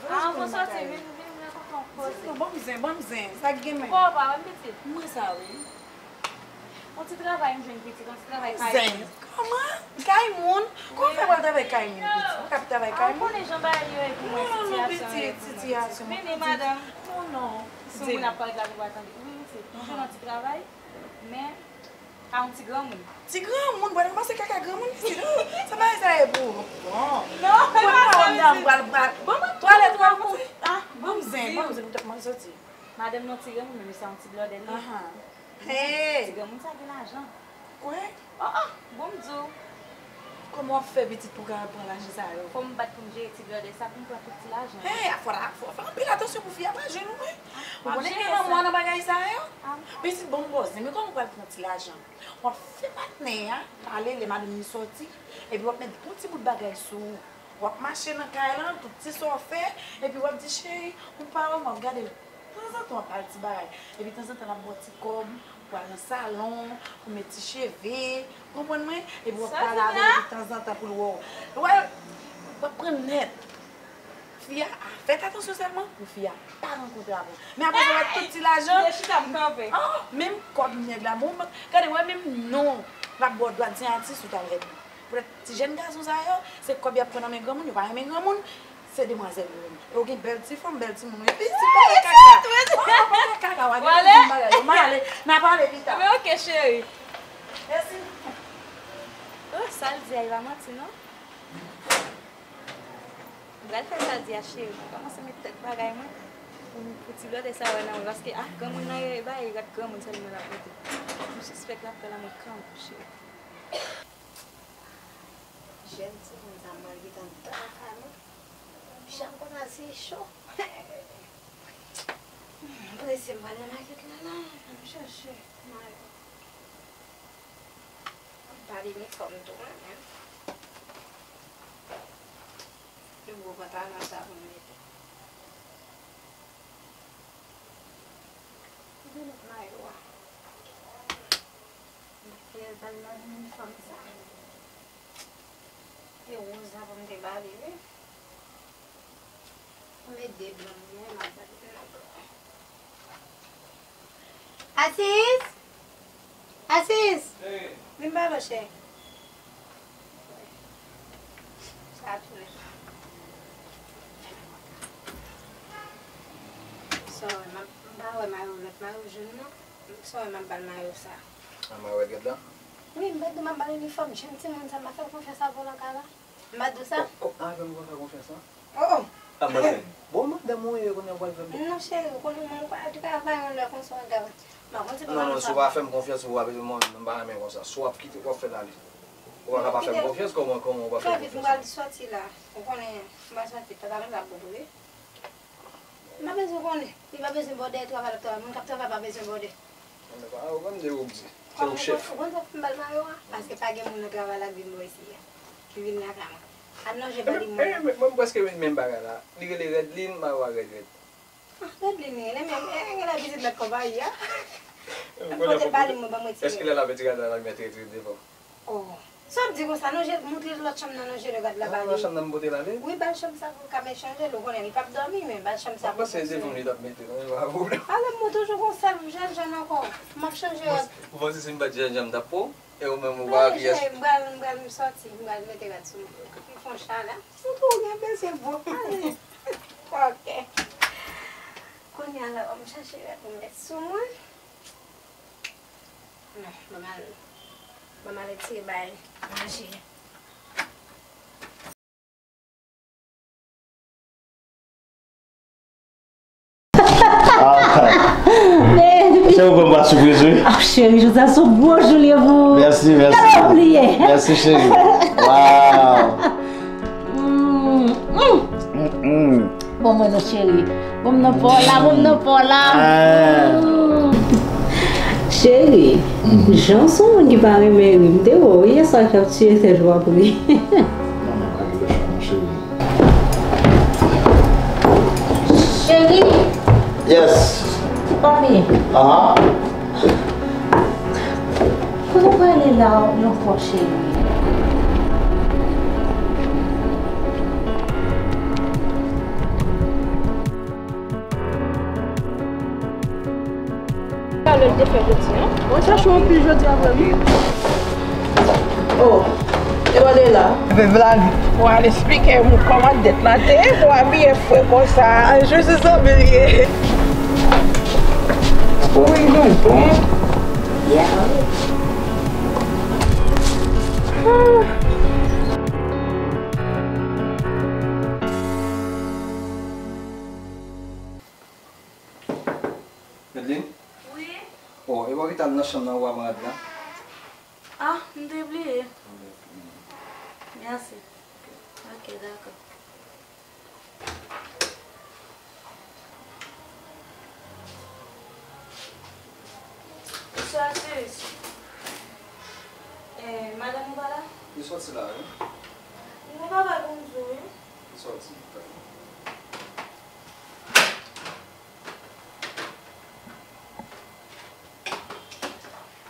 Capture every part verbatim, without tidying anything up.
Ah, ou soti, vin, vin, mwen kontan koze. Non, ban m zen, ban m zen. Sa k gen menm? Ou pa wè m pitit? Mwen sa, wi. Yon ti travay m jwenn pitit, yon ti travay kay moun. Zen. Kòman? Kay moun? Kòman w fè pral travay kay moun, pitit? Ou ka travay kay moun? Ah, ou konnen jan bagay yo ye pou mwen, sitiyasyon yo ye pou mwen, pitit. Vini, madanm. Non, non. Si yon moun ap parèt la, nou pral tande. Wi, pitit. M jwenn yon ti travay, men pa yon ti granmoun. Ti granmoun, pral ranmase kaka granmoun, pitit. Oh, sa bagay sa ye pou ou? Bon. Non, se pa sa, pitit. Mwen, m pral, pral. Bon, mwen twalèt, pral pou, ah, bon, m zen, bon, m zen, mwen soti. Madanm nan ti granmoun, men se yon ti blòdè li ye. Ahan. Hey! Ti granmoun sa gen lajan. Kwè? Oh, oh, bon, m di w. Kòman w ap fè pitit pou w ka pran lajan sa yo? Fò m bat pou m jere ti blòdè sa, pou m pran tout ti lajan. Hey, a fò, a fò, fè anpil atansyon pou fi a pa jwenn ou, wi. Ah, ou konnen gen lanmò nan bagay sa yo? Ah. Pitit, bon, m poze, men kòman w pral pran ti lajan? W ap fè patnè a pale lè madanm li soti, epi w ap met bon ti bout bagay sou ou. W ap mache nan kay lan, tout ti sa w fè, epi w ap di, cheri, ou pa wè m, w ap gade l. Tanzantan w ap pale ti bagay. Epi tanzantan l ap ba w ti kòb pou al nan salon, pou met ti cheve, ou konprann mwen? Epi w ap pale avè l epi tanzantan pou l wè w. Wè, w ap pran nèt. Fi a, a, fèt atansyon sèlman pou fi a pa rankontre avè w. Men apre sa, w ap tout ti lajan. Hey! Mwen chita, m kanpe. Ah, menm kòb nèg la, bon, gade, wè, menm non, l ap ba w dwa di atis ou t al rèd. Poutèt ti jèn gason sa yo, se kòb y ap pran nan men granmoun, yo pa renmen granmoun, se demwazèl yo renmen. E w gen bèl ti fanm, bèl ti moun, epi si w pale kaka. Oh, pale kaka, w a gen pou di m bagay yo. M ale, n a pale pita. Ebyen, oke, cheri. Mèsi. Oh, sa l di a, e pa manti, non. M pral fè sa l di a, cheri. Kòmanse met tèt bagay mwen pou, pou ti blòdè sa wè nan mwen, paske, ah, granmoun nan yo, e bay, rat granmoun sèlman l ap mete. M sispèk l ap fè lanmou kangourou, cheri. Jèn timoun sa, mwen gentan tan lakay mwen. Jan m konn al se cho. M prese, m pral nan makèt la, la, m chache mayo. M pa gen inifòm tou, mwen menm. Yon gwo pantalon sa pou m mete. Kote lòt mayo a? M te al nan inifòm sa. E woz la pou m te ba li, wi. Mwen de blan mwen, m ap bat nan blan. Asis! Asis! Hey! Vin ba lò, chè. Sa tounen. Sorry, m ap, m pa wè mayo, lòt mayo jòn nan. Sorry, m ap ba l mayo sa. A, mayo rèd rèd la? Wi, m pa di w m ap ba l inifòm jèn timoun sa, m pa fè l konfyans avè w lakay la. M pa di w sa? Oh, oh, ah, avè m ou pa fè konfyans, non? Oh, oh. Ah, mwen menm. Bon, madanm ou ye, kounye a ou pral fè m. Non, cheri, ou konnen mwen, ou pa travay yon lè konsa, w ap travay. Mwen konn se pou madanm sa. Non, non, si ou pa fè m konfyans, ou pa bezwen mwen, m pa renmen konsa. Si w ap kite, w ap fè l ale. Ou pa ka pa fè m konfyans, kòman, kòman ou pa fè m konfyans? Fè vit, m pral sòti la. Ou konnen, m pral sòti, pantalon la bon pou li. M pa bezwen konnen. Li pa bezwen bòdè, travay l ap travay. Moun k ap travay pa bezwen bòdè. Mwen pa, ou konn de ou di. Se ou chèf. Ou konn sa k fè m ba l mayo a? Paske pa gen moun nan travay la k vin bò isi a. Ki vin lakay mwen. Al lonje ba li mwen. Ebyen, mwen, mwen prèske menm bagay la. Li rele Rèdlin, mayo a rèd rèd. Ah, Rèdlin li rele, men, e, e, genlè pitit lòt konpayi a. Al pote ba li mwen, ban mwen ti. Èske lè l ap di gade la, l ap mete rete devan? Oh. Sa w ap di konsa, non, je, montre l lòt chanm nan, non, je le gad la, ba li. Lòt chanm nan m pote l ale? Wi, ba l chanm sa pou l ka mete chanje l, ou konnen li p ap dòmi, men ba l chanm sa pou l fonksyone. Mwen panse se devan li t ap mete l, pa pwoblèm. Ale, m montre w, se yon sèl jèn, jèn ankò. M ap chanje rad. Ou panse si m pa t jèn jan m t ap pran w? E ou menm ou pa piyès? Non, cheri, m pral, m pral, m sòti, m pral mete rad sou mwen. Li fè yon chalè. Montre w gen bese bon. Ale. Ok. Kounye a la, ban m chache rad pou m met sou mwen. Non, ban m al, ban m al retire bay manje. Ah. Cheri, ou pran m pa sipriz, wi. Ah, cheri, jodi a se yon gwo jou li ye pou ou. Mèsi, mèsi. Kòman w bliye? Mèsi, cheri. Wow. Mm, mm. Mm, mm. Bon, mwen non, cheri. Bon, m nan pa w la, bon, m nan pa w la. Ah. Mm. Cheri, jan w se yon moun ki pa renmen ri, m te wè w yè swa k ap tiye tèt w ap ri. Non, non, pa gen lòt chwa, non, cheri. Cheri! Yes. Papi. Aha. Kote w prale la ankò, cheri? Lè m te fè jodi a. Mwen chache yon pil jodi a vre wi. Oh, e pa de la. Fè blag. W al esplike m kòman dèt la te ye, pou w abiye fre konsa. Ay, je se sanble l ye. Ou vin gen bon. Yeah. Medline? Wi. Oh, e pa w ki t al nan chanm nan ou pa pran rad la? Ah, m te bliye. Mèsi. Ok, dakò. Mesye Alsiris, eh, madanm ou pa la? Li soti la, wi. M gon bagay pou m di w, wi. Li soti.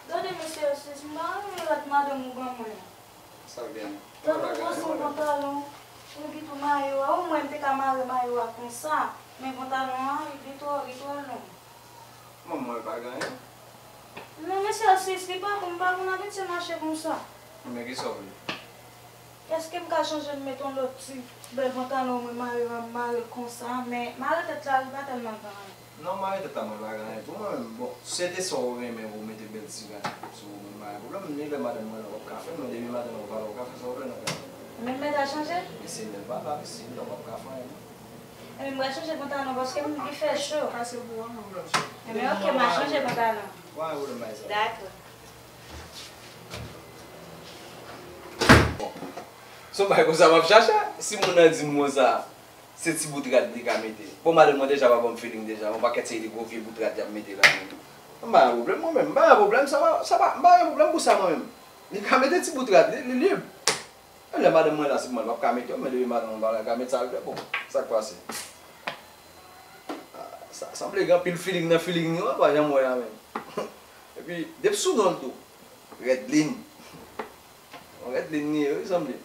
Gade, mesye Alsiris, m pa renmen rad madanm ou ban mwen an. Sa l genyen? Tankou panse yon pantalon, ou pito mayo a. Omwen m te ka mare mayo a konsa, men pantalon an, li twò, li twò long. Manman l pa gen anyen? Non, mesye Alsiris, li pa bon, m pa konn abitye mache konsa. Men kisa w vle? Èske m ka chanje m met yon lòt ti bèl pantalon mwen mare, mare l konsa, men mare tèt la, li pa tèlman gen anyen. Non, mare tèt la mwen pa gen anyen pou mwen menm. Bon, si se te sa w renmen pou w mete bèl ti rad sou ou, mwen pa gen pwoblèm. Ni lè madanm mwen la w ap ka fè l, men depi madanm mwen pa la w ap ka fè sa w vle nan kay la. Men m mèt al chanje? Men se lè l pa la, men se lè w ap ka fè anyen non. Ebyen m pral chanje pantalon paske m, li fè cho. Kase pou ou, pa gen pwoblèm chanje. Ebyen ok, m a chanje pantalon. Pa gen pwoblèm bay sa. Dakò. Bon. Se yon bagay konsa m ap chache. Si moun nan di m konsa, se ti bout rad li ka mete. Bon, madanm mwen deja pa ban m feeling deja. Yon pakèt seri de gwo vye bout rad y ap mete la menm. M pa gen pwoblèm mwen menm. M pa gen pwoblèm, sa pa, sa pa, m pa gen pwoblèm pou sa mwen menm. Li ka mete ti bout rad li, li lib. Lè madanm mwen la, se pou mwen, l p ap ka mete yo, men depi madanm mwen pa la, l ka mete sa l vle, bon, sa k pase? Ah, sa sanble gen anpil feeling nan feeling li, w pa janm wè a menm. Epi, depi sou non l tou, Rèdlin. Yon Rèdlin li ye, wi, sanble.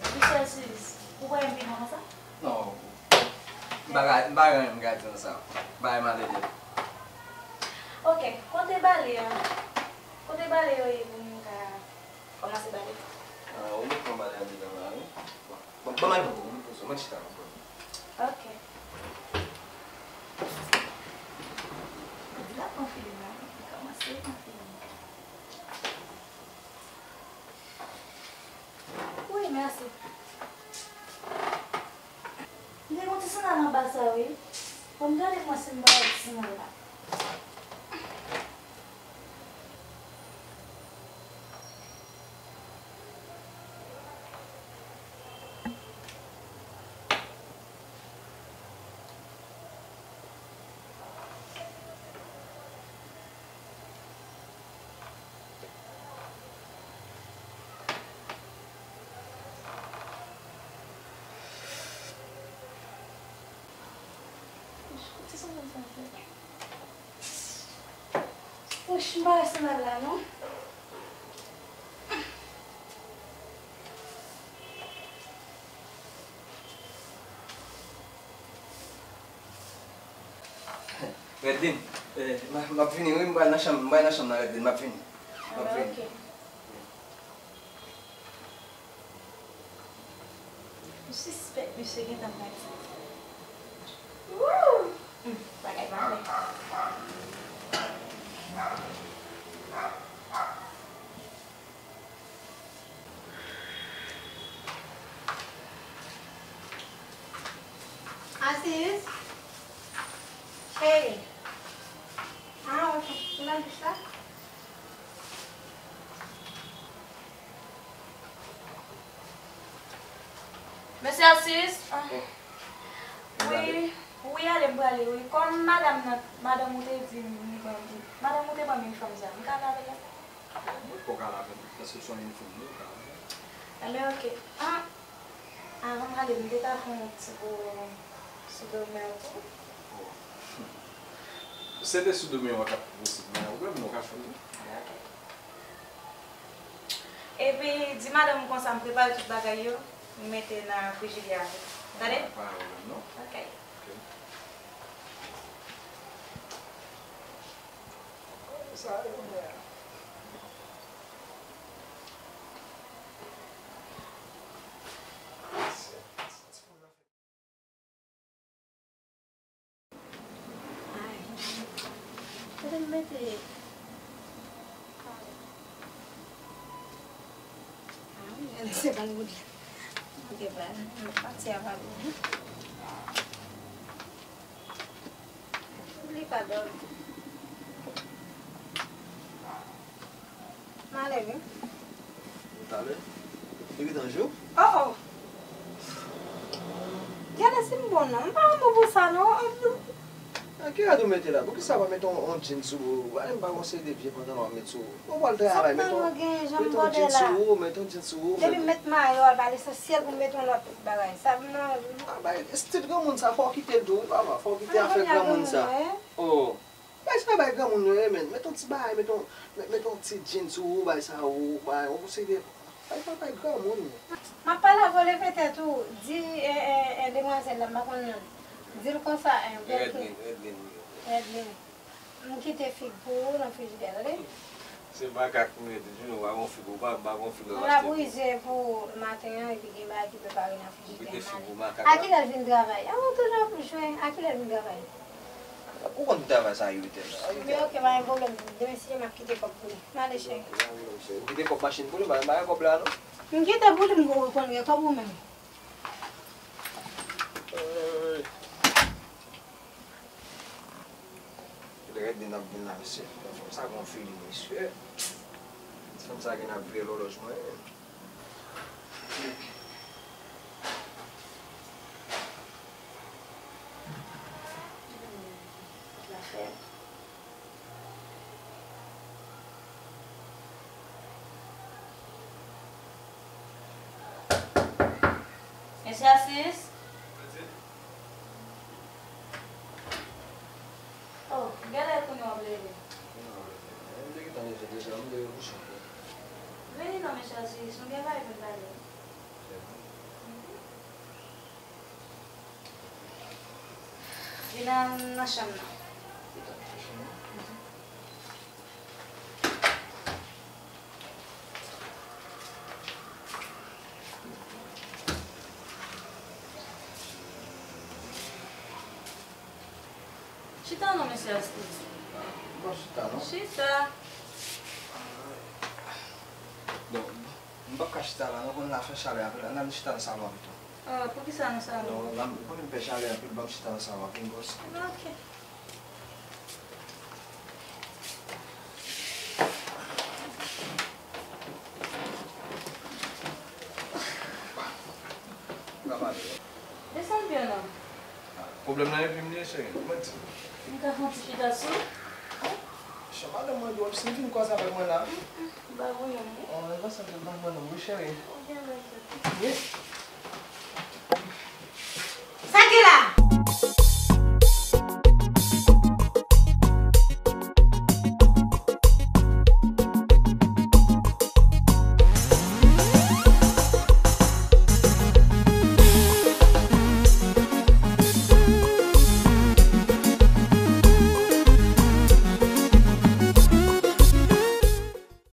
Mesye Alsiris, ou kwè m vin konsa? Non, m pa ka, m pa gen anyen m ka di nan sa. Bagay malelè. Ok, kote bale a? Kote bale yo ye pou m ka kòmanse bale? Ah, ou mèt pran bale andedan la, wi. Bon, ban m al pran pou ou, mwen poze, mwen chita pou ou. Ok. Di l ap pran filim nan, li kòmanse pran filim. Wi, mèsi. M te gen yon ti sandal anba sa, wi. Fò m gade pou mwen si m pa wè ti sandal la. Wouch, m pa wè sandal la, non. Rèdlin, eh, m a, m ap vini, wi, m pral nan chanm, m pral nan chanm nan, Rèdlin, m ap vini. M ap vini. Ok. M sispèk misye gentan pati. Wouw! Hmm, bagay pa klè. Asiz. Cheri. Ah, ok. Ou nan douch la? Mesye Asiz. Ah. Oh. Wi, wi, ale m prale, wi. Kòm madanm nan, madanm ou te di m li ban m, madanm ou te ban m inifòm sa, m ka al avè l la? Wi, fò w ka al avè l, paske se yon inifòm wi, w ka al avè l. Enben, ok. Ah, avan m ale, m te ka fè yon ti kou sou domè w tou. Oh. Se te sou domè w a t ap posib, men ou menm ou ka fè l wi. Dakò. Epi, di madanm ou konsa m prepare tout bagay yo. M mete nan frijidè a tou. Tande? Pa gen pwoblèm, non. Ok. Ok. Sa, e, Ay, kote m mete? Ah, wi, se pa l bout la. Ok, pa, pati a pa bon. Li pa dòmi. M ale wi. Ou t ale? Li gentan jou? Oh, oh. Gade si m bon non. M pa yon bon pou sa non. Nan ki rad ou mete la? Poukisa w pa mete yon, yon jeans sou ou? Gade m pa gon seri de vye pantalon w ap met sou ou. Ou pral travay, mete yon, mete yon jeans sou ou, mete yon jeans sou ou. Depi m met mayo a, pa lesansyèl pou m mete yon lòt bagay. Sa m nan. Ah, bay, estil granmoun sa, fò w kite l tou, wi, papa, fò w kite afè granmoun sa. Oh. Bay sa bay granmoun yo ye, men. Met yon ti bagay, met yon, met, met yon ti jeans sou ou, bay sa ou, bay, yon seri de, bay sa bay granmoun yo. M ap pale avè w, leve tèt ou, di, e, e, e, demwazèl la, m pa konn non l. Di l konsa, e, Bèlke. Edlin, Edlin. Edlin. M kite fig pou ou nan frijidè, tande? Se makak m ye toujou, non, pa gon fig ou pa, pa gon fig ou achte. M la brize pou maten an, epi gen bagay ki prepare nan frijidè. Ou kite fig ou makak la? A kilè l vin travay? A, ou toujou ap jwe. A kilè l vin travay? Ou konn travay sa uit è. Ebyen, ok, pa gen pwoblèm. Demen si m ap kite kòb pou li. M ale, cheri. Ou kite kòb machin pou li, pa, pa gen kòb la, non? M kite pou li, m konn gen kòb ou menm. Lè Edlin ap vin la, mesye, fanm sa gon feeling, mesye. Fanm sa gen ap vire lòlòj mwen. Mesye Asis? Oh, genlè kounye a w ap leve. Kounye a w ap leve. M te gentan leve deja, m leve pou chan pou. Vini non, mesye Asis, nou gen bagay pou n pale. Vin nan, nan chanm nan. Chita non, mesye Asis. Bon, chita non. Chita. Bon, m p ap ka chita la non, konn la fè chalè anpil. Ann al chita nan salon an pito. Oh, poukisa nan salon? Non, la, m konnen m fè chalè anpil, ban m chita nan salon an, vin bòs. Ok. Desann pye w non. Pwoblèm nan epi m li ye, cheri. Mwen di. M ka fè yon ti chita sou? Chan madanm mwen di w ap si vin kòz avèk mwen la. M pa voye w non. Mwen panse ke ban mwen non, wi, cheri. Ou gen rezon. Wi.